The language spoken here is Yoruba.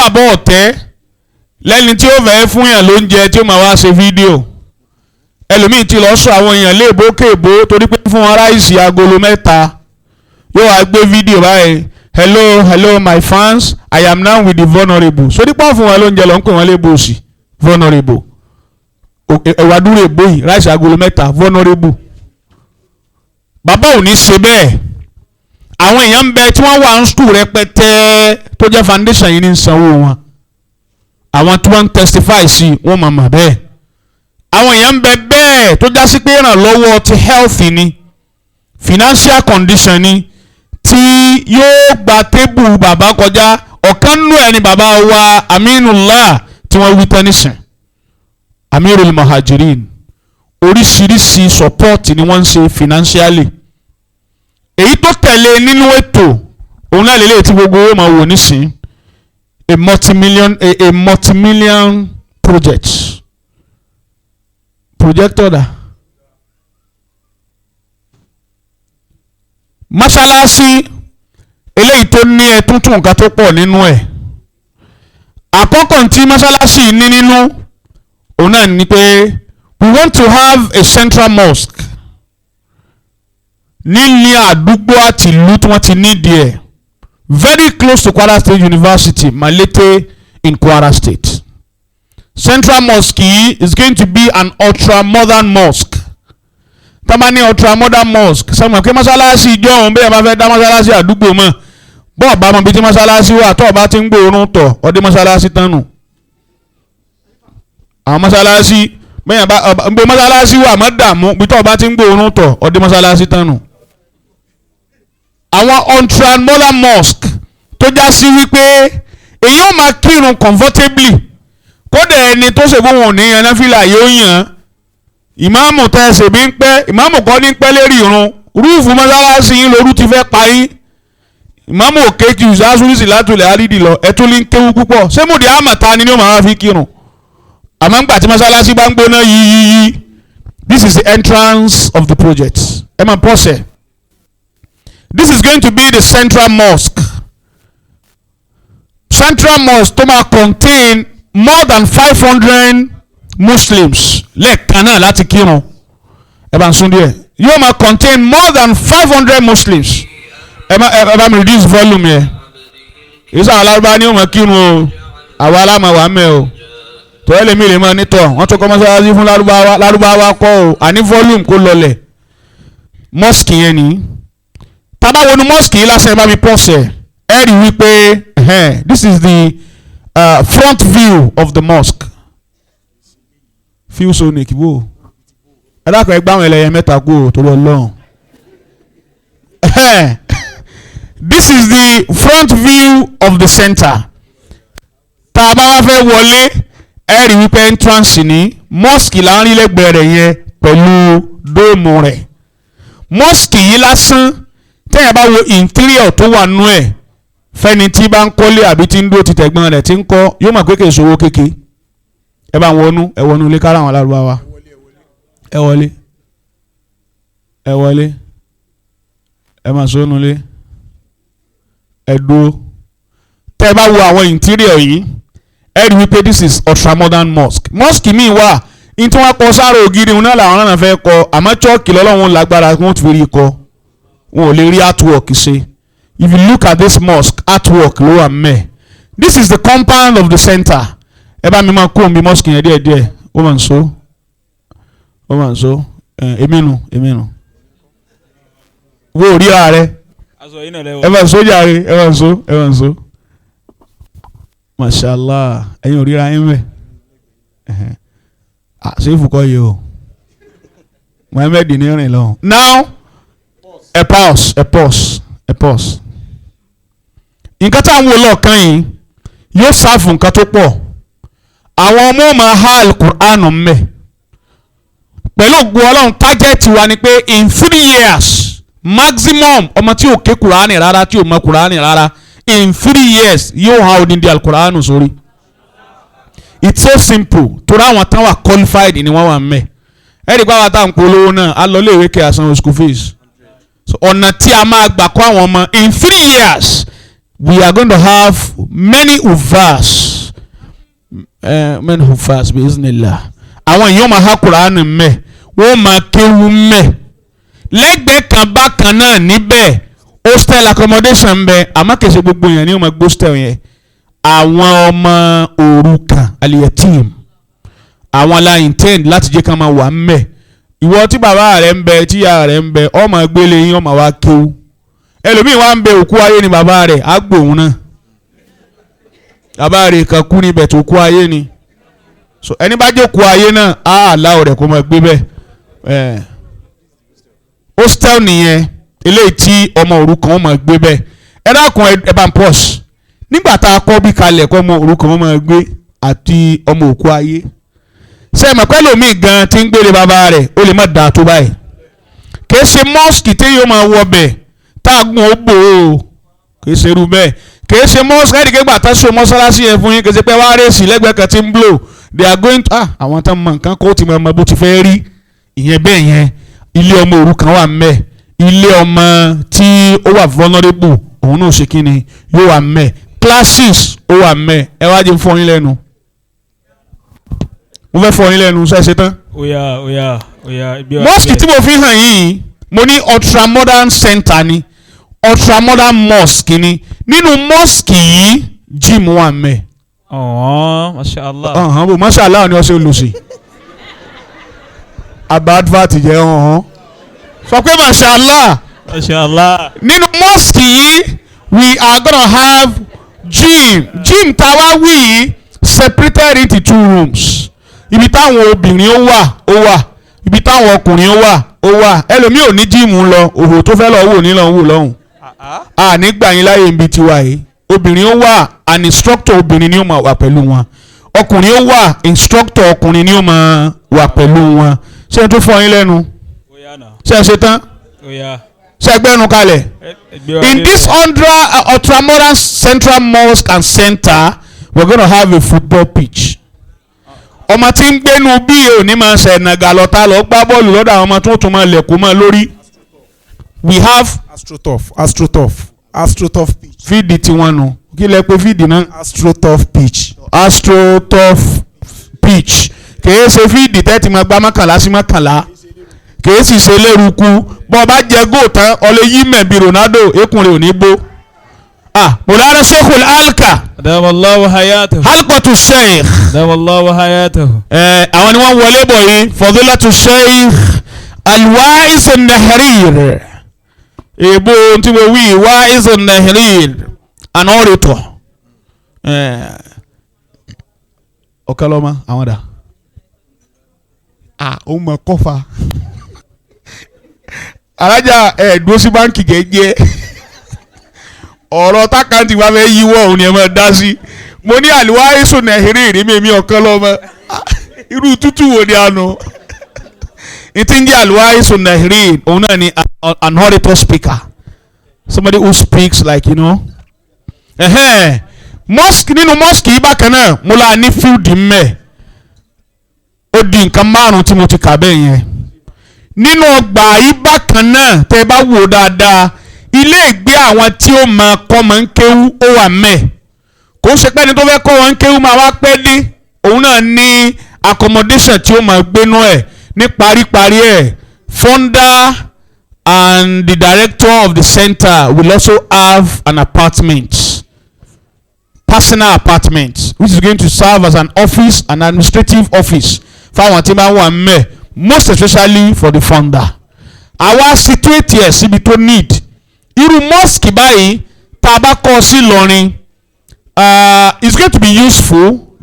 Bàbá ọ̀tẹ́ lẹ́ni tí ó fẹ́ fún yàn lóúnjẹ tí ó máa wá ṣe fídíò. Ẹlòmíì ti lọ sọ àwọn èèyàn léèbó kéèbó torí pé fún wọn ráìsì agolo 3, yóò wá gbé fídíò báyìí: "Hello, hello, my fans, I am now with the vulnerable." Sórí pọ́n fún wọn lóúnjẹ lọ ń pè wọ́n léèbó sí vulnerable. Ẹ̀wà dúró èbó yìí, ráìsì agolo 3, vulnerable. Bàbá ò ní ṣe bẹ́ẹ̀. Àwọn èèyàn ń bẹ tí wọ́n wà ń school rẹpẹtẹ tó jẹ́ foundation yìí ní sanwó wọn. Àwọn tí wọ́n ń testify sí wọ́n máa mà bẹ́ẹ̀. Àwọn èèyàn ń bẹ bẹ́ẹ̀ tó já sí pé ìrànlọ́wọ́ ti health ni, financial condition ni, tí yóò gba table bàbá kọjá. Ọ̀kan nínú ẹ̀ ni bàbá wa Aminullah tí wọ́n wí tán nísìn, Amirul Muhajirin. Oríṣiríṣi support ni wọ́n ń ṣe financially. Èyí tó tẹ̀lé nínú ètò òun náà lélẹ́yìí tí gbogbo owó máa wò nísìn, a multimillion project. Projector dà? Mọ́ṣáláṣí eléyìí tó ní ẹtúntún nǹkan tó pọ̀ nínú ẹ̀. Àkọ́kọ́ tí mọ́ṣáláṣí ní nínú òun náà ni pé we want to have a central mosque níní àdúgbò àti ìlú tí wọ́n ti nídìí ẹ̀, very close to Kwara State University, Malete, in Kwara State. Central mosque yìí is going to be an ultra modern mosque. Tá bá ní ultra modern mosque, sọmọ pé mọ́sálásí ìjọ òun bẹ́ẹ̀ bá fẹ́ dá mọ́sálásí àdúgbò mọ́, bọ́ọ̀ bá mọ ibi tí mọ́sálásí wà, tọ́ ọ bá ti ń gbóòórùn tọ̀ ọdẹ mọ́sálásí tán nù. Àwọn mọ́sálásí bẹ́ẹ̀ bá ń bọ mọ́sálásí wà, mọ́ dààmú bí tọ́ ọ bá ti ń gbóòórùn tọ̀ ọdẹ mọ́sálásí tán nù. Àwọn ultra modern mosque tó já sí wípé èyí ó máa kírun comfortably, kódà ẹni tó ṣe fún wọn ní yanáfìlà yóò yàn. Ìmáàmù tẹ́ ẹ ṣèbí ń pẹ́, ìmáàmù kọ́ ní pẹ́ lérí irun. Roof mọ́sálásí yín lóru ti fẹ́ pa yín. Ìmáàmù òkè kì í sásúrísì látòlẹ̀ àrídì lọ, ẹ tún ní kéwú púpọ̀. Ṣé mùdí àmọ̀ta ni ó máa fi kírun? Àmọ́ ńgbà tí mọ́sálásí bá ń gbóná yíyíyí. This is the entrance of the project. Ẹ máa pọ̀sẹ̀. This is going to be the central mosque. Central mosque tó máa contain more than 500 Muslims lẹ́ẹ̀kan náà láti kírun. Ẹ bá ń sún díẹ̀. Yóò máa contain more than 500 Muslims. Ẹ má ẹ bá mi reduce volume yẹn. Èyí sọ àwọn alárúbá ni ó máa kírun o, àwa aláma wà mẹ́ o. Tọ́lẹ̀ lèmi lè máa nítọ̀ wọ́n tún kọ́ mọ́sálásí fún lárúbáwá. Lárúbáwá kọ́ o, àní volume kó lọlẹ̀. Mosque yẹn ni. Tá bá wọnú mosque yìí lásán, ẹ bá mi pọ̀sẹ̀, ẹ rí wípé this is the front view of the mosque. Few sonic wo, ẹ dákun, ẹ gbá àwọn ẹlẹ́yẹ mẹ́ta kú o, torí Ọlọ́run. This is the front view of the center. Tá a bá wá fẹ́ wọlé, ẹ rí wípé entrance ní mosque là ń rí lẹ́gbẹ̀ẹ́ rẹ̀ yẹn pẹ̀lú dome rẹ̀. Mosque yìí lásán, tẹ́yà bá wo interior tó wà nú ẹ̀, fẹ́ni tí bá ń kọ́lé àbí tí ń dúró ti tẹ̀gbọ́n rẹ̀ tí ń kọ́, yóò mọ̀ pé kì í ṣòwò kéke. Ẹ bá ń wọnú, ẹ wọnú ilé kára àwọn alárúbáwá. Ẹ wọlé, ẹ wọlé, ẹ máa sọ nulẹ̀, ẹ dúró. Tẹ́ ẹ bá wo àwọn interior yìí, ẹ rí wípé this is ultramodern mosque. Mosque míì wà ní tí wọ́n kọ sára ògiri òun náà làwọn náà fẹ́ kọ, àmọ́ chọ́ọ̀kì lọ́lọ́run lágbára wọ́n ti fi rí kọ, wọn ò lè rí artwork ṣe. If you look at this mosque, artwork ló wà mẹ́. This is the compound of the center. Ẹ bá mi máa kó omi mosque yẹn díẹ̀díẹ̀. Ó máa ń so, ó máa ń so. Èmi nu, èmi nu, wo ríra rẹ. Ẹ máa ń so jàre, ẹ máa ń so, ẹ máa ń so. Mashallah, ẹ̀yin ò ríra yín mẹ́. Ṣé ìfukọ́ yìí o, Muhammed ní rìn lọ. Now, ẹ pause, ẹ pause, ẹ pause. Nǹkan tá à ń wo lọ́ọ̀kan yìí yóò sáfù nǹkan tó pọ̀. Àwọn ọmọ máa há alukur'an mẹ́ pẹ̀lú ògùn Ọlọ́run. Target wa ni pé in 3 years maximum, ọmọ tí ò ké Kur'an rárá, tí ò mọ Kur'an rárá, in 3 years yóò há odindi alukur'an sórí. It's so simple, torí àwọn tán wà qualified ni wọ́n wà mẹ́. Ẹ̀rí pé àwọn táwọn polówó náà á lọ léèwé kẹ́ àsan school fees. So ọ̀nà tí a máa gbà kọ́ àwọn ọmọ in 3 years. We are going to have many uvas, many uvas biiznillah. Àwọn èèyàn máa há Kùránì mẹ́, wọ́n máa kéwú mẹ́. Lẹ́gbẹ̀ẹ́ kan bákan náà níbẹ̀, hostel accommodation ń bẹ, àmọ́ kìí ṣe gbogbo èèyàn ní wọ́n máa gbé hostel yẹn. Àwọn ọmọ òrukàn, aliyatim, àwọn la intend láti jẹ́ ká máa wà ń bẹ̀. Ìwọ tí bàbá rẹ̀ ń bẹ, tí ìyá rẹ̀ ń bẹ, ọmọ gbélé yín, ọmọ wa kéwú. Ẹlòmíì wá ń bẹ, òkú ayé ni bàbá rẹ̀ á gbóhùn náà. Bàbá rẹ̀ kan kú níbẹ̀ tó kú ayé ni. So ẹni bá jókòó ayé náà á àláwọ̀ rẹ̀ kó máa gbé bẹ́ẹ̀. Ẹ̀ hostel nìyẹn, eléyìí tí ọmọ òrukàn ó máa gbé bẹ́ẹ̀. Ẹ dákun, ẹ bá ń pause. Nígbà tá a kọ́ bí kalẹ̀ kọ́ ọmọ òrukàn ó máa gbé àti ọmọ òkú ayé, ṣé ẹ mọ̀ pé lómi gan tí ń gbére bàbá rẹ̀, ó lè má dáa tó báyìí? Kìí ṣe mosque tí yóò máa wọ bẹ̀ táàgùn ó bò ó, kìí ṣe irú bẹ́ẹ̀. Kìí ṣe mosque ẹ̀ẹ́dì kégbà tá so mọ́sálásí yẹn fún yín. Kìí ṣe pé wàá rèsì lẹ́gbẹ̀ẹ́ kan tí ń blow. They are going to, ah, àwọn tó ń mọ nǹkan kó ti mọ ọmọ bó ti fẹ́ rí ìyẹn bẹ́ẹ̀ yẹn. Ilé ọmọ òrukàn wà ńbẹ̀, ilé ọmọ tí ó wà vulnerable, òun náà ṣe kí ni, yóò wà ńbẹ̀. Classes ó wà ńbẹ̀. Ẹ wá jẹ́ fún yín lẹ́nu, mo fẹ́ fọ yín lẹ́nu. Ṣe é ṣe tán? Oya, oya, oya, ibi wa. Mosque tí mo fi hàn yìí, mo ní ultramodern center ni, ultramodern mosque ni. Nínú mosque yìí, gym wà ńbẹ̀. Ọ̀hún, masha Allah. Ọ̀hún bò, masha Allah ni ọ̀sẹ̀ olùsì àbá advert jẹ́. Ọ̀hún, sọ pé masha Allah. Masha Allah. Nínú mosque yìí, we are gonna have gym. Gym tá a wá wí yìí separated into two rooms. Ibi táwọn obìnrin ó wà, ó wà. Ibi táwọn ọkùnrin ó wà, ó wà. Ẹlòmíì ò ní gym lọ, òhò tó fẹ́ lọ wò ní lọ́hùn wò lọ́hùn. A nígbà yín láyé ibi tiwa yìí. Obìnrin ó wà, an instructor obìnrin ni ó máa wà pẹ̀lú wọn. Ọkùnrin ó wà, instructor ọkùnrin ni ó máa wà pẹ̀lú wọn. Ṣé n tún fọ yín lẹ́nu? Oya na. Ṣé ẹ ṣe tán? Oya. Ṣé ẹ gbẹ́nu kalẹ̀? Ẹ gbé wa In dé. this ultramodern central mosque and center, we're gonna have a football pitch. Ọmọ tí ń gbénu bí òní máa ṣe nàgà lọ́ta lọ gbá bọ́ọ̀lù lọ́dọ̀ àwọn ọmọ tó tún máa lẹ̀kú mọ́ lórí. We have Astroturf, astroturf, astroturf pitch. Field tiwọn nù. Kí lẹ pé field náà? Astroturf pitch. Astroturf pitch. Kìí ṣe field tẹ́tí máa gbá mọ́kànlá sí mọ́kànlá, kìí sì ṣe lérúkú. Bọ́ ọ bá jẹ góò tán, ọlẹ́ yí mẹ̀bí Ronaldo, ekun rẹ̀ ò ní bó. Ah, Mọ̀lára Sheikhul Alka. Adamallahu hayatahu. Halqatu Sheikh. Adamallahu hayatahu. Ẹ àwọn ni wọ́n wọlé bọ̀ yìí, Fadilatu Sheikh Alwaiz Nahrir. Èèbó tí mo wí, Waiz Nahrir, an orator. Ọ̀kan lọ́mọ àwọn dà, ah, ó mọ kọfà alájà ẹ dúró sí báńkì gẹ́gẹ́. Ọ̀rọ̀ tákàntì wa fẹ́ yíwọ́, òun ni ẹ máa dá sí. Mo ní Alwaiz Nahrir ní mi, ọ̀kan lọ́mọ. Irú tútù wo ni a nù ìtí ń jẹ́ Alwaiz Nahrir? Òun náà ni an orator speaker, somebody who speaks like. Ẹ̀hẹ́n. Mosque, nínú mosque yìí bákan náà, mo la ní field mẹ́. Ó di nǹkan márùn-ún tí mo ti kà bẹ́ẹ̀ yẹn. Nínú ọgbà yìí bákan náà, tẹ́ ẹ bá wò dáadáa, ilé ìgbé àwọn tí ó máa kọ́ máa ń kéwú ó wà mẹ́. Kò ṣe pé ẹni tó fẹ́ kọ́ wọn ń kéwú máa wá pẹ́ dé, òun náà ní accommodation tí ó máa gbénú ẹ̀. Ní paríparí ẹ̀, founder and the director of the center will also have an apartment, personal apartment, which is going to serve as an office, an administrative office fáwọn tí máa ń wà mẹ́, most especially for the founder. Àwa situate ẹ̀ síbi tó need. Irú mosque báyìí tá a bá kọ́ sí Ìlọrin, it's going to be useful.